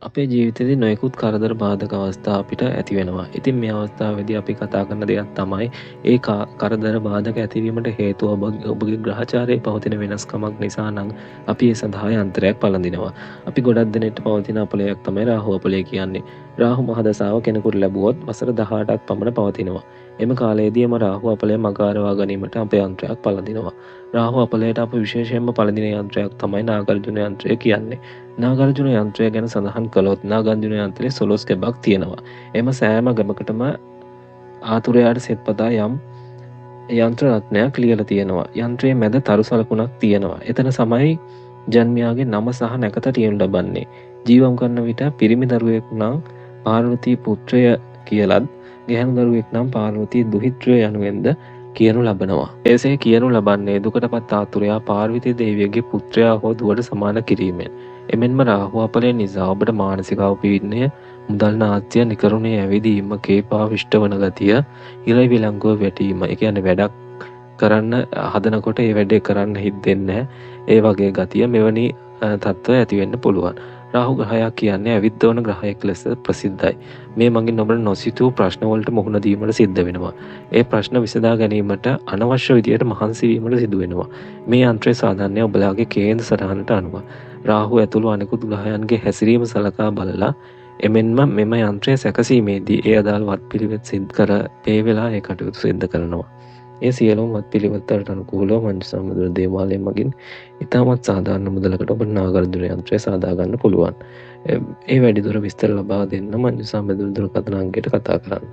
අපේ ජීවිතේදී නොයෙකුත් කරදර බාධක අවස්ථා අපිට ඇති වෙනවා. ඉතින් මේ අවස්ථාවේදී අපි කතා කරන දෙයක් තමයි ඒ කරදර බාධක ඇතිවීමට හේතුව ඔබගේ ග්‍රහචාරයේ පවතින වෙනස්කමක් නිසා නම් අපි ඒ සඳහා යන්ත්‍රයක් පළඳිනවා. අපි ගොඩක් දෙනෙක්ට පවතින අපලයක් තමයි රාහු අපලය කියන්නේ. රාහු මහදසාව කෙනෙකුට ලැබුවොත් වසර 18ක් පමණ පවතිනවා. එම කාලයේදී එම රාහු අපලය මගහරවා ගැනීමට අප යන්ත්‍රයක් පළඳිනවා. රාහු අපලයට අප විශේෂයෙන්ම පළඳින යන්ත්‍රයක් තමයි නාගාර්ජුන යන්ත්‍රය කියන්නේ. නාගාර්ජුන යන්ත්‍රය ගැන සඳහන් කළොත් නාගාර්ජුන යන්ත්‍රයේ 12 ගැබක් තියෙනවා. එම සෑම ගැබකටම ආතුරයාට සෙත්පතා යම් යන්ත්‍ර රත්නයක් ලියලා තියෙනවා. යන්ත්‍රයේ මැද තරු සලකුණක් තියෙනවා. එතන සමයි ජන්මයාගේ නම සහ නැකත ලියනු ලබන්නේ. ජීවම් කරන විට පිරිමි දරුවෙක් නම් පාර්වතී පුත්‍රය කියලත්, ගැහැණු දරුවෙක් නම් පාර්වතී දුහිත්‍රය යනුවෙන්ද කියනු ලබනවා. එසේ කියනු ලබන්නේ දුකටපත් ආතුරයා පාර්වතී දේවියගේ පුත්‍රයා හෝ දුවට සමාන කිරීමෙන්. එමෙන්ම රාහු අපලය නිසා ඔබට මානසික අවපීඩනය, මුදල් නාස්තිය, නිකරුණේ ඇවිදීම, කේපා විෂ්ඨ වන ගතිය, හිර විලංගුව වැටීම, ඒ කියන්නේ වැඩක් කරන්න හදනකොට ඒ වැඩේ කරන්න හිත දෙන්නේ නැහැ, ඒ වගේ ගතිය, මෙවැනි තත්ත්ව ඇති වෙන්න පුළුවන්. රාහු ග්‍රහයා කියන්නේ ඇවිද්දවන ග්‍රහයෙක් ලෙස ප්‍රසිද්ධයි. මේ මගින් ඔබට නොසිතූ ප්‍රශ්න වලට මුහුණ දීමට සිද්ධ වෙනවා. ඒ ප්‍රශ්න විසඳා ගැනීමට අනවශ්‍ය විදියට මහන්සි වීමට සිදු වෙනවා. මේ යන්ත්‍රය සාධාරණය ඔබලාගේ කේන්ද්‍ර සටහනට අනුව රාහු ඇතුළු අනෙකුත් ග්‍රහයන්ගේ හැසිරීම සලකා බලලා එමෙන්ම මෙම යන්ත්‍රය සැකසීමේදී ඒ අදාළ වත්පිළිවෙත් සිද්ධ කර ඒ වෙලාව ඒ කටයුතු සිද්ධ කරනවා. ඒ සියලුම වත්පිළිවෙත් වලට අනුකූලව මංජුසාමදුර දේවාලය මගින් ඉතාමත් සාධාරණ මුදලකට ඔබ නාගාර්ජුන යන්ත්‍රය සාදා ගන්න පුළුවන්. ඒ වැඩිදුර විස්තර ලබා දෙන්න මංජුසාමදුර දුරකථන අංකයට කතා කරන්න.